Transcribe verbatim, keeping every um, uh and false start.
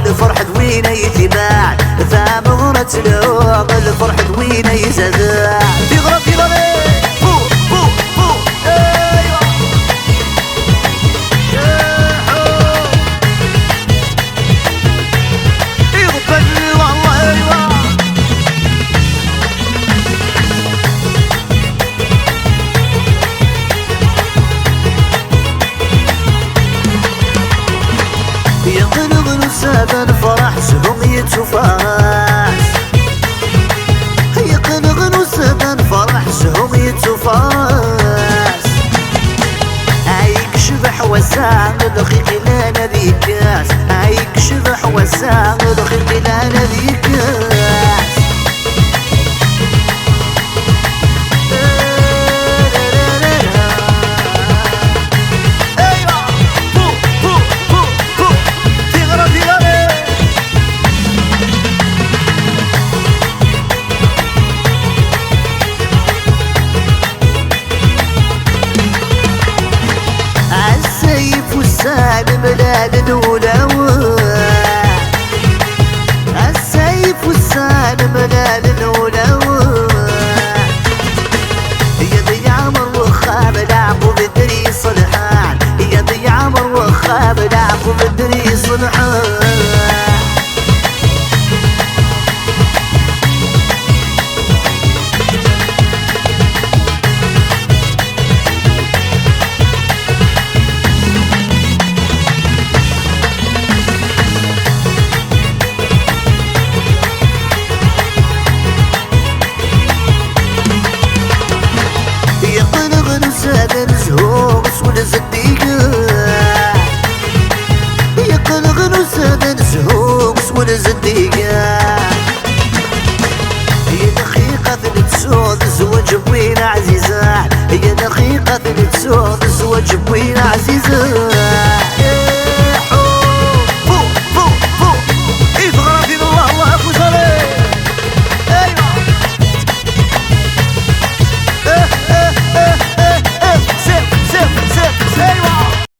Lferḥ d win ay t-ibaɛen, tameɣra tleɣ, lferḥ d win ay zaden. Tiɣra, tiɣra, fu, fu, fu, aywa. Iɣebban, aywa, aywa. Yeqqen ɣnusa d anefraḥ, zzhu yettufas. Yeqqen ɣnusa d anefraḥ, zzhu yettufas. Ay yecbeḥ wass-a, lxiq ilan ad yekkes. Ay yecbeḥ wass-a, lxiq ilan ad yekkes. Ass-a yif ussan mlalen ulawen. Ass-a yif ussan mlalen ulawen. Yad yeɛmer wexxam, leɛqub dder yeṣelḥan. Yad yeɛmer wexxam, leɛqub dder yeṣelḥan. Yeqqen ɣnusa d anezhu s ul zeddigen. Yeqqen ɣnusa d anezhu s ul zeddigen. Ay lxiqat nettuɣ d zzwaǧ n win ɛzizen. Ay lxiqat nettuɣ d zzwaǧ n win ɛzizen.